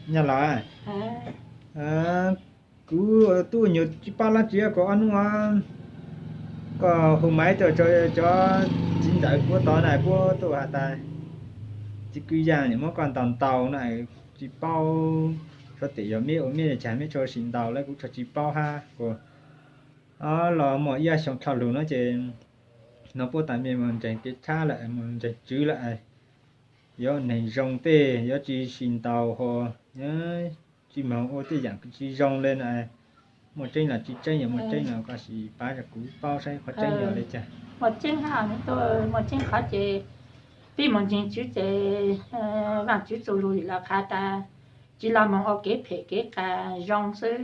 Nyab Los, kuv tub nyuag tsis paub dab tsi, koj ob hnub koj hu maiv tuaj rau cov txiv ntxawm puab tod na, puab tuaj has tas txiv kwv Yaj muab koj ntaus ntaus na, tsis paub xyov tes yog meb ua meb cas meb tso sim ntaus lawm, kuv tsis paub hab kuv los muaj ib xyoo dlhau lug no ces no puab tas mej mus ntseeg kev tshab lawm, mus ntseeg tswv lawm, yuav neeg zoo tej yuav tsis sim ntaus ho, tsis moog ua tej yaam tsis zoo le na. Muaj tseeb los tsis tseeb, yog muaj tseeb no koj sim pav rau kuv paub saib qhov tseeb yog le caag. Muaj tseeb hab, muaj tseeb qhov ces peb mus ntseeg tswv ces Vaajtswv txuj lug los qha tas tsis los moog ua kev phem kev qias zoo xwb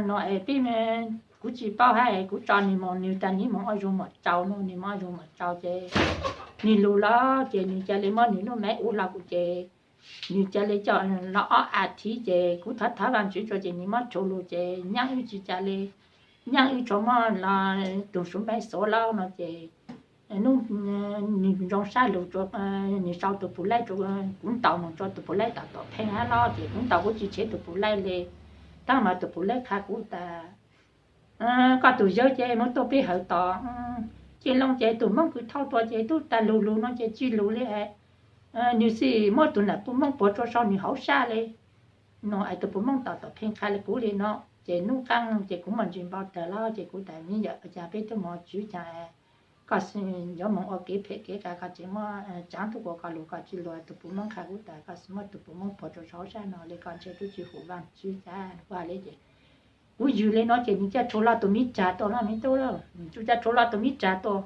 no es peb, kuv tsis paub hab kuv tso nwg moog, nwg tas nwg moog ua zoo muam tsau no, nwg moog ua zoo muam tsau ces nwg lug los ces nwg ca le muab nwg lub maiv ua hlo kuv ces nwg ca le coj los ob as thiv ces kuv thov thov Vaajtswv rua ces nwg muab rhuav lug ces nyaab wb tsis ca le, nyaab wb tsuas muab los tug suav maiv xuav lawm no ces nub nwg zoo sab lug, nwg sau tug pum laij rua kuv, ntaus moog rua tug pum laij tom tom pheej hab los ces kuv ntaus kuv tsis tshev tug pum laij le. Taab mas tug pum laij qha kuv tas koj tug yawg ces muab tuaj peb hawm tom Ciaj Loo ces tug Moob kws thauj tuaj ces tub tas lug lug no ces tsis lug le. Nwg xij muab tug nam puj Moob puag rua sau nwg hauv sab le no es tug puj Moob tom tom pheej qha le kuv le no ces nub qaab ces kuv muaj ntsis npau taws lawm ces kuv tas me nyuam, ua caag peb tub mos tswv caag koj yuav moog ua kev phem kev qias koj tseem muab tsaav tub kuas koj lug koj tsis lug, tug puj Moob qha kuv tas koj muab tug puj Moob puag rua sau hauv sab no le koj ntshe tub tsis hum Vaajtswv caag kuv has le ces kuv yws le no ces nwg ca rhuav los tug miv rag tuaj no me tub, nwg ca rhuav los tug miv rag tuaj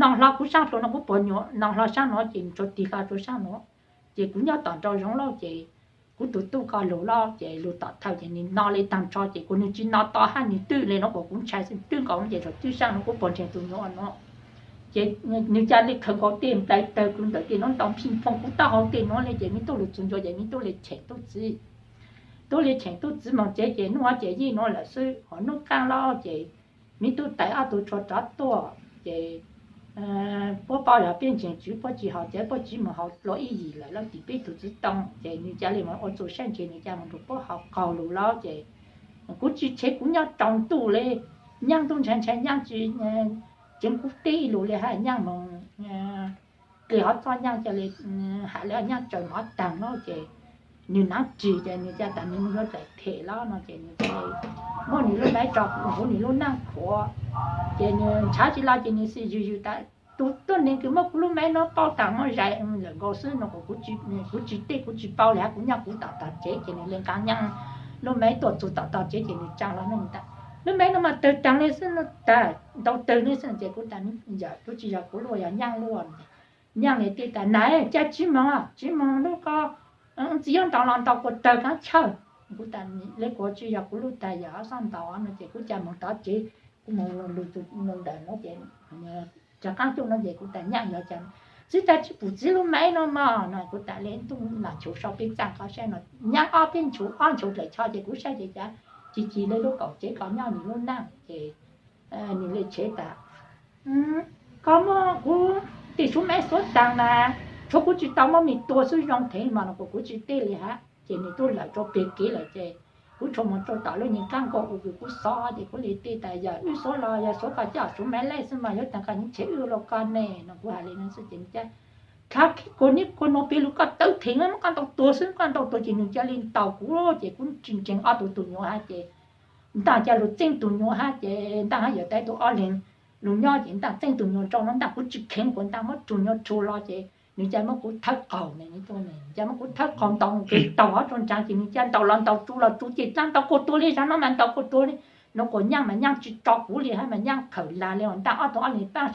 no hlo kuv saab rua no kuv puas nyuam no hlo saab no ces nwg rua tig hlo rua saab no ces kuv nyob tom nraum zoov lawm ces kuv tug tub koj lug lawm ces lug tom thawj ces nwg no le taag nrho ces kuas nwg tsis no to hab nwg twb le no kuas kuv ntshai xwb, twb nkaus ces thaum twb saab no kuv puas ntseeg tug nyuam no ces nwg ca le khaws nkaus tej nplai tawg kws ntawm tej nuav ntaus phij phooj kuv taub hau tej nuav le ces me tub lug txug ncua ces me tub le cheem tub txiv. Tub le cheem tub txiv moog tsev ces nub ces yeej nuav lawm xwb, hos nub qaab lawm ces me tub tais ob tug tshua rov tuaj ces puab paub yog peb ntseeg tswv puab tsis haus cawv, puab tsis moog haus dlua ib yim lawm lawm tim peb tug txiv too ces nwg ca le moog ua txuj sab ntseg nwg ca moog nrug puab haus qaug lug lawm ces kuv tsis tshev kuv nyob rau ntuj le, nyaab tub ntshai ntshai nyaab tsis tseev kuv teb ib lug le hab nyaab moog kws hov txob nyaab ca le has le nyaab tsaws mov taag lawm ces nwg naav rig ces nwg ca tas nwg yuav txais phem lawm no ces nwg ca le muab nwg lub maiv tso huv nwg lub naaj khuav ces nwg ntshaw tsis lawm ces nwg xij yws yws tas tus tuab neeg kws muab kuv lub maiv no pauv taag muab zais lawm nkaus xwb no kuv tsis tej kuv tsis paub le hab kuv nyob kuv tom tog tsev ces nwg le nqaa nyaab lub maiv tuaj txug tom tog tsev ces nwg tsaa los nwg tas lub maiv no mas tawg taag le xwb no tas ntau tawg le xwb ces kuv tas yawm tub tsis yog kuv luaj yog nyaab luaj. Nyaab le teb tas na ca tsis moog tsis moog lub ko txiv yuav ntaus los ntaus kuas tawg kaab chawj. Kuv tas le kuas tsis yog kuv lub tas yawm xob ntaus no ces kuv ca moog tov tsev, kuv moog lug txug ntawm no ces rov qaab cuj no ces kuv tas nyaab yog cas txiv tas tsis pum txiv lub maiv no mog no kuv tas le tub lam nchuv sau peb txaaj qhov saib no nyaab ob peb nchuv ob nchuv dlaim cho ces kuv saib ces cas ci ci le lub kaum tsev ko nyob nwg lub naaj ces nwg le tshev tas koj muab kuv tej suav maiv xuav taag mas tshuav kuv tsis tau muab mej tua xwb zoo thev mas no kuv tsis teb le hab ces nwg tub lawm rua peg kev lawm ces kuv tshua moog rua tom lub nyuag qaab nkaus u kws kuv xov ces kuv le teb tas yawm wb xuav los yog xuav koj coj suav maiv laij xwb mas yuav taag koj nyiv tshev wb lug koj ne no kuv has le no xwb ces nwg ca dlha kuas nib kuas nuav peg lug koj tawv theev muab koj ntaus tuag xwb, koj ntaus tuag ces nwg ca le ntaus kuv ces kuv tsis ntseeg ob tug tug nyuam hab ces ntaag ca lug txeeb tug nyuam hab ces ntaag hab yawm tais tug ob leeg lug nyob ces ntaag txeeb tug nyuam rau no ntaag kuv tsis kheev kuas ntaag muab tug nyuam rug los ces nwg ca muab kuv thawb qaug, ca muab kuv thawb qaug ntaus taug ob rua nraag ces nwg ca ntaus los ntaus tsu los tsu ces ntaag ntaus kuas tuag le, zag no mas ntaus kuas tuag le no kuas nyaab mas nyaab tsis tso kuv le hab mas nyaab khawm lag le ntaag ob tug ob leeg paab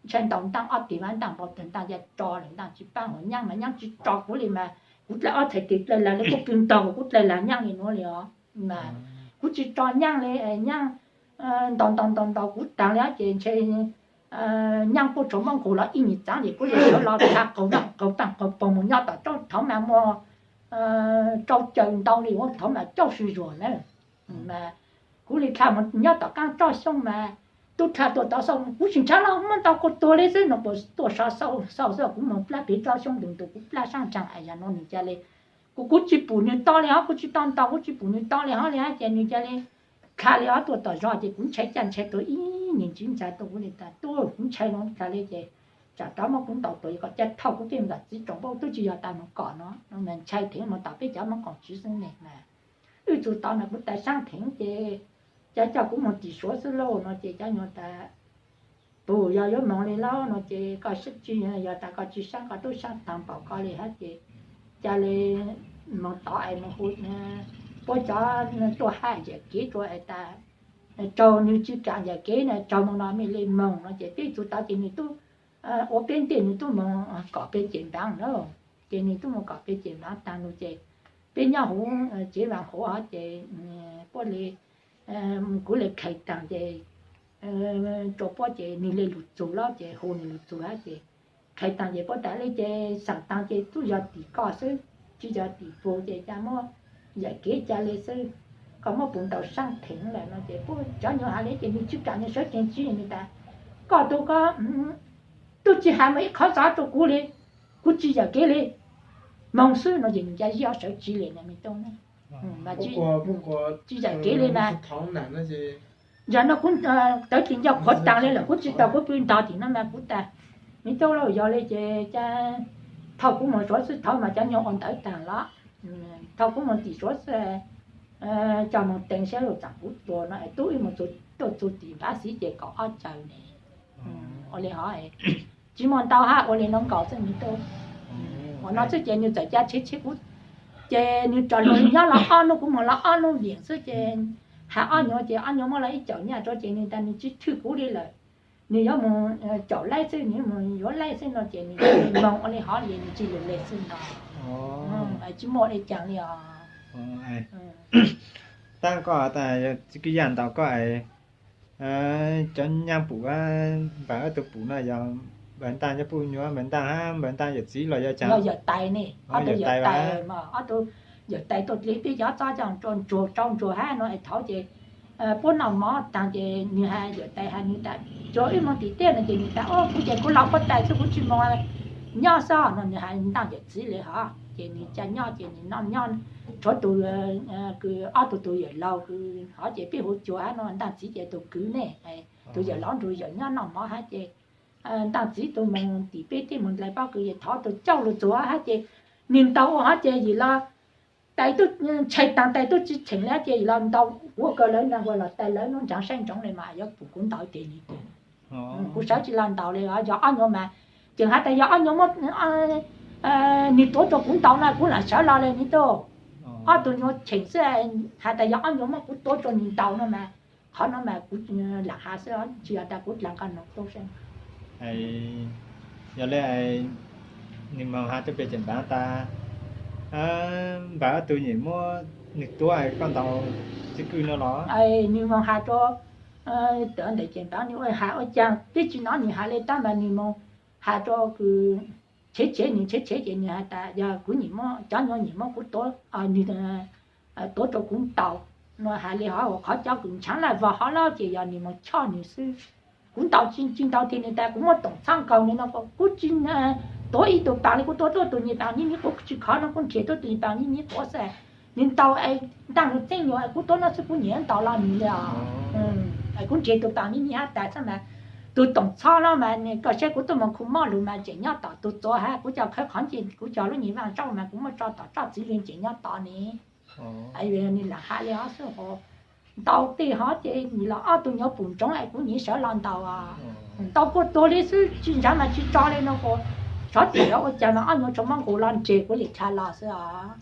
ntshai ntaus ntaag ob tig mas ntaag npau taws ntaag ca tso lawm ntaag tsis paab hos nyaab mas nyaab tsis tso kuv le mas kuv dlawg ob txhais tes dlawg lag le kuj pw ntog kuv dlawg lag nyaab le nuav le os mas kuv tsis tso nyaab le, nyaab ntaus ntaus ntaus ntaus kuv taag le ces ntshe nyaab puab tsuas muab nqug los ib nyuag txaav ces kuv le sawv los dlha qaug naj qaug taaj qaug poog mus nyob tom roob thaum mas muaj rau caws ntau le ua thaum mas cauj sw zuag na mas kuv le dlha mus nyob tom qaab tsob xyoob mas tub dlha tuaj tov xauj kuv tsis ntshaw los muab ntaus kuas tuag le xwb no kuas tuaj so xauj xwb kuv moog plab peg tsob xyoob ntug ntug kuv plab saab nraag yog no nwg ca le kuv kuv tsis pum nws tau li hov, kuv tsis tau ntaus, kuv tsis pum nws tau li hov li hab ces nws ca le dha li ob tuaj tom zog ces kuv ntshai caj ntshai tuag ib nyuag ntsis ntxhais tuaj kuv li tas tuaj kuv ntshai no dha li ces tsam rov muab kuv ntaus tuag kom ca thauj kuv tej npam txiv tsoom npauj twb tsis yog tas mus kom no no mas ntshai theev mus tom peb cov Hmoob Koom Tswv xwb ne mas wb txus tau mas kuv tas saab theev ces cov coj kuv mus tim Suav xwb lauj no ces cov nyuag tas pum yog yuav moog li lauj no ces koj sib tsis yog tas koj tsis saab koj tub saab taag npaum ko li hab ces ca le moog tod es moog hu puab cov tuaj hab yam kev rua es tas raug nws tsis kam yam kev na raug moog no mej le moog no ces peb txus tau ces nws tub ua peb ntej nws tub moog kom peb cem npav na ces nws tub moog kom peb cem npav taag lug ces peb nyob huv tsev vaas huv hov ces puab le kuv le khais taag ces rua puab ces nwg le lug txug lawm ces hu nwg lug txug hab ces khais taag ces puab tas le ces xaam taag ces tub yog tim koj xwb, tsis yog tim pug ces ca muab yam kev ca le xwb, koj muab pum ntaus saab theev lawm no ces puab cov nyuag has le ces nws tsis kam nws sawv tsees tsis nws tas koj tug ko tub tsis has mas ib qhov xov rua kuv le, kuv tsis yam kev le, moog xwb no ces nws ca zib ob sawv tsis le na me tub na, tsis yam kev le na. Yog no kuv tawv tsis nco qhuav taag le lawm kuv tsis tau kuv pw ntog tim no mas kuv tas me tub lauj yog le ces ca thauj kuv moog Suav xwb thaud mas cov nyuag ua ntawv taag los thauj kuv moog tim Suav xwb coj moog tees sab lug tsaam kuv tuag no es tub wb moog tuaj txug tim npab xiv ces kaum ob caug ne ua le hov tsis muaj ntau hab ua le no nkaus xwb me tub. Ua no xwb ces nws txawm ca tshev tshev kuv ces nws tsom lug nyob los ob nub kuv moog los ob nub viam xwb ces has ob nyuag ces ob nyuag muab los ib caum nyaj rua ces nws tas nws tsis thwj kuv li lawm, nws yuav moog caum laib xwb nws moog yuav laib xwb no ces nws moog ua le hov le nws tsis lug le xwb no tsis muaj le caag li os. Tab koj tas txiv kwv yaj ntaus koj es cov nyaab pum npam ob tug pum no yog npam ntaag cov pum nyuam npam ntaag hab npam ntaag yawm txiv los yog caag? Yog yawm tais ne, ob tug yawm tais, ob tug yawm tais tuaj dle peb cov txob coj ntsuag rau ntsuag hab no es thaud ces puab noj mov taag ces nws has yawm tais has nws tas tsuas wb moog tim tej no ces nws tas o kuv ces kuv los puab tais xwb kuv tsis moog nyob xwb no nws has ntaag yawm txiv le hov ces nws ca nyob ces nws noj nyob rhuav tus kws ob tug tus yawm laug kws hov ces peb hu cuag hab no ntaag txiv ces tus kwv ne, tus yawm laug nrug yawm nyob noj mov hab ces ntaag txiv tus moog tim peb tej moog dlai pob kws es thov tus cauj lug txug hab ces nws ntaus ua hov ces yim los tais tub ntshai taag tais tub tsis cheem le ces yim los ntaus ua kawg lawv nraag ua los tais lawv nub nraav saib ntsoov le mas yuav pum kuv ntaus tes nws tes kuv sawv tsis los ntaus le yog ob nyuag mas ces has tas yog ob nyuag muab nws tuav rua kuv ntaus no kuv lam sawv los le nws tub. Ob tug nyuag cheem xwb has tas yog ob nyuag muab kuv tuav rua nws ntaus no mas qhov no mas kuv lam has xwb tsis yog tas kuv dlaag qab noog tub seb yog le nws moog has rua peb cem npam tas npam ob tug nyem muab nws tuav koj ntaus txiv kwj no los nws moog has rua tawm ntawm cem npam nws ua has ua caag teb tsis nov nws has le tab mas nws moog has rua kws chev chev nws chev chev ces nws has tas yog kuv nyem muab cov nyuag nyem muab kuv tuav, nws tuav rua kuv ntaus no has le hov ua qhov cov kws ntshaav laj vog hov lawm ces yog nws moog choj nws xwb. Kuv ntaus tsis ntaus tiag nws tas kuv muab toom txhob nkaug nws no kuv tsis tuav ib tug paag li kuv tuav tuab tug nyem paag nyib nyib quav tsis khov no kuv nrhiav tuab tug nyem paag nyib nyib quav xwb. Nws ntaus ntaag lug txeeb nyuag kuv tuav no xwb kuv nyem ntaus los nws le os. Kuv nrhiav tug paag nyib nyib hab tas xwb mas tug toom txhob los mas koj saib kuv tuaj moog khu mob lug mas tseem nyob tom tug txuas hab kuv cov khawb qhov ncej kuv cov lub nyem vaaj zaub mas kuv muab tso tom tsob txiv li tseem nyob tod ne. Nws lam has li hov xwb ho. Ntaus tej hov ces nws los ob tug nyuag pum ntsoov es kuv nyem sawv los ntaus. Ntaus kuj tuag li xwb tsis ntshaav mas tsis tso li no ho. Xyov tim yuav ua caag mas ob nyuag tso muab nqus los nres kuv li dlha los xwb os.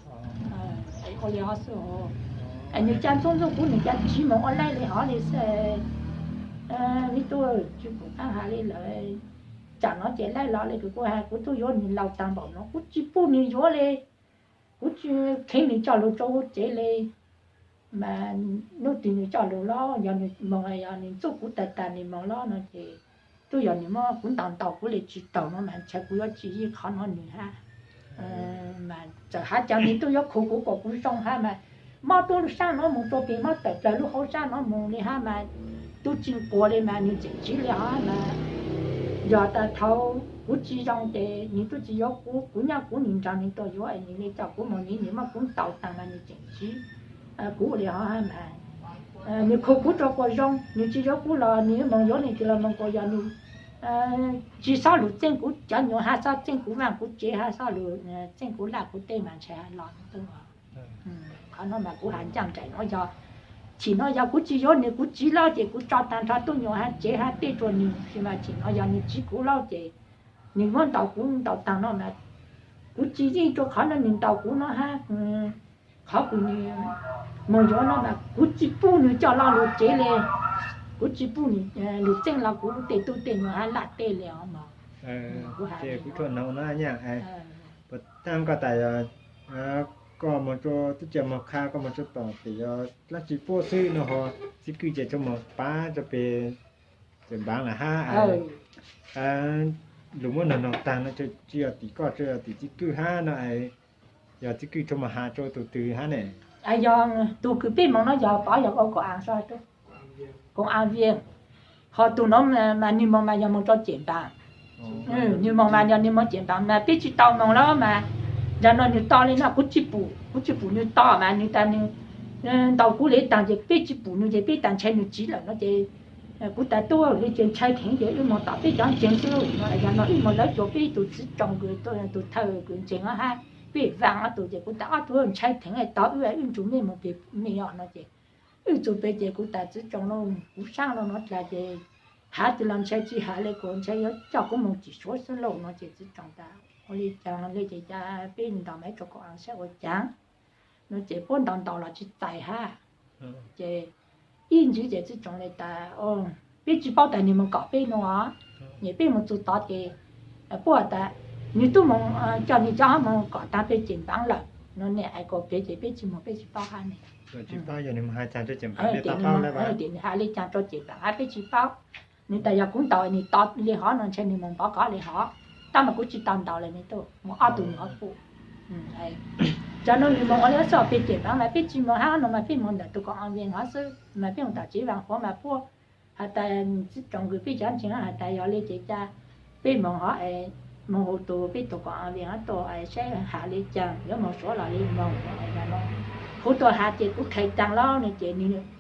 Ua li hov xwb ho. Es nws ca ntxub ntxub kuv nws ca ntsiv moog ua laij li hov li xwb. Vib tub tsis pum qaab has li lawm. Tsam no ces laij los li kws kuv has kuv tub yuav nws laus taag npaum no kuv tsis pum nws yuav li. Kuv tsis kheev nws coj lug rua huv tsev li. Mas nub twg nws coj lug los yog nws moog yog nws ntxub kuv tag tag nws moog los no ces tub yog nws muab kuv ntaus ntaus kuv li tsis taug no mas ntshai kuv yuav tsis yig qhov no nws hab. Mas txawm has caag nws tub yuav khu kuv kom kuv zoo hab mas mob tub lub sab no moog rua peg mob tawm plawg lub hauv sab no moog li hab mas tub tsis nquag li mas nws tseem tsiv li hab mas Yog tas thaum kuv tsis zoo ces nws twb tsis yuav kuv, kuv nyob kuv nws nrog nws tuaj yuav es nws li coj kuv mus, nws nws muab kuv ntaus tag mas nws tseem siv kuv li ho mas. Nws khuv kuv rau kuv zoo, nws tsis yuav kuv los nws moog yuav leej twg los moog kuv, yog nws tsis xob lug txeeb kuv cov nyuas hab xob txeeb kuv vaaj kuv tsev hab xob lug txeeb kuv laj kuv teb mas ntshai hab los. Qhov no mas kuv has ncaaj nraim no yog, chim no yog kuv tsis yuav nws, kuv tsiv lawm ces kuv tso tag nrho tub nyuas hab tsev hab tej rua nws, tsis mas chim no yog nws tsiv kuv lawm ces nws muab ntaus kuv ntaus taag no mas kuv tsis yeej rua qhov no nws ntaus kuv no hab. Qhov kws nws moog yuav no mas kuv tsis pub nws coj lo lug tsev le, kuv tsis pub nws lug txeeb lo kuv tej tub tej nyuas hab laj tej le os mog. Kuv has li no. Puas thaaj koj tas yog koj moog rua tub ca moog qha koj moog rua tom tes yog dlaab tsi puab xwb no ho txiv kwj ces tsuas moog pav rua peg ces npaav lawm hab. Lug muab noog noog taag no tsis yog tim koj, tsuas yog tim txiv kwj hab no es yog txiv kwj rua moog has rua tug twg hab ne? Yog tug kws peb moog no yog pov yog ua koom av, koom av Vias, ho tug no mas nwg moog mas yog moog rua cem npaam. Nwg moog mas yog nwg moog cem npaam mas peb tsis tau moog lawm mas. Zag no nwg to li no kuv tsis pum, kuv tsis pum nwg to mas nwg tas nwg ntaus kuv li taag ces peb tsis pum nwg ces peb tas ntshai nwg tsiv lawm no ces kuv tas tub li ces ntshai dheev ces wb moog tom peb cov ntseeg xwb no. Zag no wb moog lawv tsuas peb tug txiv tsoom kws tug thawj kws ntseeg hab peb vaaj ob tug ces kuv tas ob tug ntshai dheev tod wb, wb nrug mej moog peg mej os no ces wb txug peg ces kuv tas txiv tsoom lauj, kuv saab no no dlaag ces has tsis los ntshai tsis has le, kuv ntshai yuav coj kuv moog tsim Suav xwb lauj no ces txiv tsoom tas ua li cas le ces ca peb ntaus maiv rua koom av saib ua cas no ces puab ntaus ntaus los tsis txais hab. Ces ib ntsis ces txiv tsoom le tas peb tsis paub tas nwg moog kom peb no os, es peb moog txug tod ces puab tas nwg tub moog coj nwg cov moog kom taag peg cem npaam lawm no ne, es kom peg ces peb tsis moog peb tsis paub hab ne. Nwg has le caag rua cem npaam hab peb tsis paub. Nwg tas yog kuv ntaus nwg to li hov no ntshai nwg moog npov kov li hov, tab mas kuv tsis tau ntaus le, nwg tub moog ob tug nyuas pum. Zag no nwg moog ua li xwb peg cem npaam mas peb tsis moog hab no mas peb moog ntawm tug koom av Vias hov xwb mas peb moog tom tsev Vaaj Huav mas puab has tas txiv tsoom kws peb cov ntseeg has tas yog le ces ca peb moog hov es moog hu tug peb tug koom av Vias hov tuaj saib has le caag, yuav moog Suav los le moog no. Hu tuaj has ces kuv kheev taag lawm no ces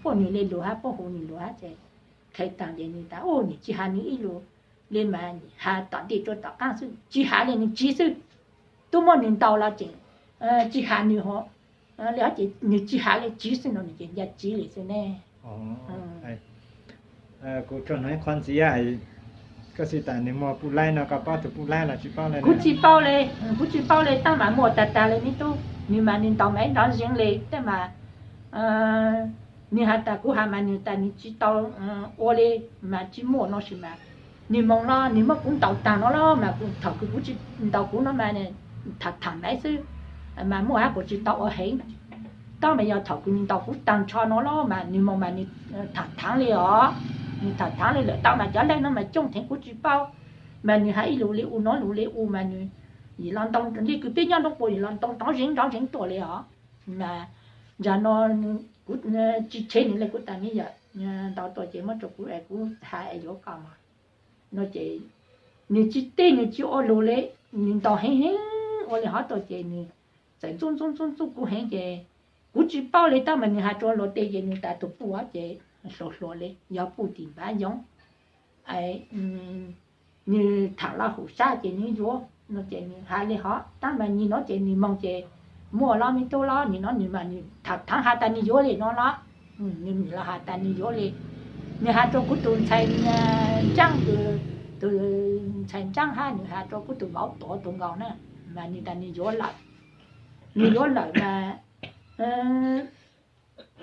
puab nwg le lug hab puab hu nwg lug hab ces kheev taag ces nwg tas u nwg tsis has nwg ib lug le mas has tom ntej rua tom qaab xwb, tsis has le nwg tsiv xwb. Tub muab nwg ntaus los tseem tsis has nwg hov, le hov ces nwg tsis has le tsiv xwb no nwg ces nca tsiv li xwb ne. Kuv tsuas hnov ib qho ntxiv, koj xav tas nwg muaj puj laib no koj paub tug puj laib los tsis paub le? Kuv tsis paub le, kuv tsis paub le tab mas muaj tag tag le me tub, nwg mas nwg ntaus maiv nrov zeeg le tab mas nwg has tas kuv has mas nwg tas nwg tsis tau ua le mas tsis muaj no sis mas nwg moog no nwg muab kuv ntaus taag no los mas thaum kws kuv tsis ntaus kuv no mas tham tham maiv xwb mas muaj hab kuv tsis tau ua heev. Tab mas yog thaum kws nwg ntaus kuv taag nrho no los mas nwg moog mas nwg tham thav le os, nwg tham thav le lawm tab mas cov leej no mas cooj theev kuv tsis paub mas nwg has ib lug le u no lug le u mas nwg yim los ntoo li kws peb nyob nroo quas yim los ntoo nrov zeeg nrov zeeg tuaj le os. Mas zag no kuv tsis tshev nwg le kuv tas me yawm ntaus tuaj ces muab rua kuv es kuv has es yuav koj mas no ces nwg tsis teb nwg tsis ua lug le, nwg ntaus heev heev ua le hov tuaj ces nwg txawm ntxub ntxub ntxub ntxub kuv heev ces kuv tsis paub le tab mas nwg has rua luag tej ces nwg tas tug puj hov ces hluas hluas le yog puj tim npav yoov nwg tham los hum sab ces nwg yuav no ces nwg has le hov tab mas nwg no ces nwg moog ces muaj los me tub los nwg no nwg mas nwg tham thav has tas nwg yuav le no los nwg nwg los has tas nwg yuav le. Nwg has rua kuv tug ntxhais ntsaab, tug ntxhais ntsaab hab nwg has rua kuv tug vauv tuav tug nkaus na mas nwg tas nwg yuav lawm. Nwg yuav lawm mas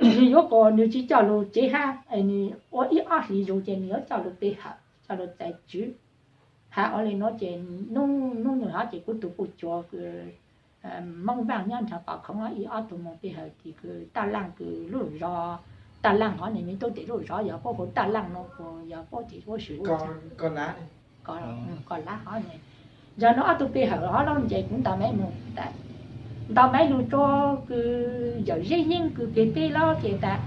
nwg yuav kuas nwg tsis coj lug tsev hab, nwg ua ib ob hlis zug ces nwg yuav coj lug pe hawm coj lug txais tswv. Has ua le no ces nub nwg hov ces kuv tug puj tsuas kws Moob Vaaj nyob nrug pom khoov ib ob tug moog pe hawm tim kws Taj Laaj kws lub zog, Taj Laaj hov ne me tub tim lub zog yog puab hu Taj Laaj no kuas yog puab tim huab su Koj Lav hov ne. Zag no ob tug pe hawm hov lub nce kuv ntaus maiv moog tas, ntaus maiv lug rua kws yawm Zeb Yeeb kws peg peb lawm ces tas,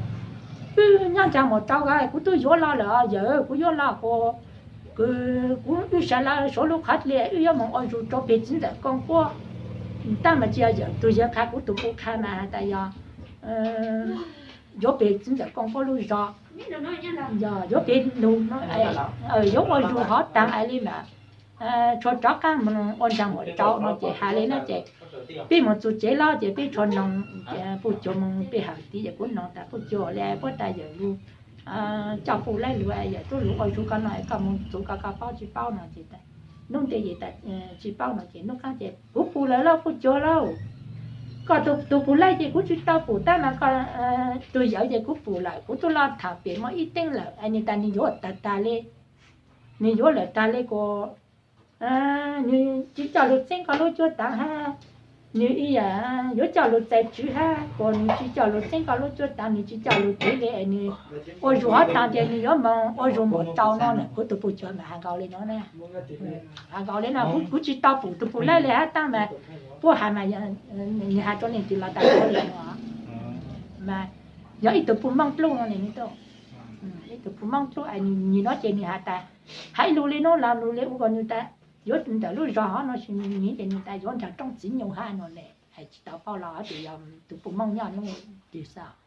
wb nyob nraag mus rau kuv tub yuav los lawm yawm, kuv yuav los kuas Kuv, kuv wb sawv lawm suav lub qhov li wb yuav moog ua zug rua peg txiv ntxawm Kooj Puab. Tab mas tsi yog yawm tug yawg qha, kuv tug puj qha mas has tas yog yuav peg txiv ntxawm Kooj Puab lub zog, yuav peg lug, yuav ua zug hov taag es li mas tshua rov qaab moog ua nraag muam tsau no ces has li no ces peb moog txug tsev lawm ces peb tshua noog, puj cuag moog peb hawm tiv es kuv noog tas puj cuag le puab tas yawm lug coj puj laib lug, yawm tub lug ua zug koj no es koj moog txug koj, koj paub tsi paub no ces hnub ntej ces tsi paub no ces hnub qaab ces kuv pum lawm lauj puj cuag lauj. Koj tug pum laib ces kuv tsi tau pum tab mas koj tug yawm ces kuv pum lawm, kuv tub loj tham pem muaj ib teeb lawm es nwg tas nwg yuav tag tag le, nwg yuav lawm tag le kuas nwg tsi coj lug txeeb koj lub cuab taav hab, nwg ib yam yuav coj lug txais tswv hab kuas nwg tsi coj lug txeeb koj lub cuab taav, nwg tsi coj lug kev le es nwg ua zug hov taag ces nwg yuav moog ua zug muam tsau no na. Kuv tug puj cuag mas has nkaus le no na, has nkaus le no, kuv tsi tau pum tug pum laib le hab tab mas puab has mas nwg has rua leej twg los tas le no mas yog ib tug puj Moob dlub no ne, ib tug puj Moob dlub es nwg nyiam no ces nwg has tas, has ib lug le nuav los lug le ua kom nwg tas yuav ntawm lub zog hov no es nwg nyiam ces nwg tas yuav nraag roob txiv nyoog hab no ne, hais tsi tau paub los hab tes yog tug puj Moob nyob nuav twg xwb.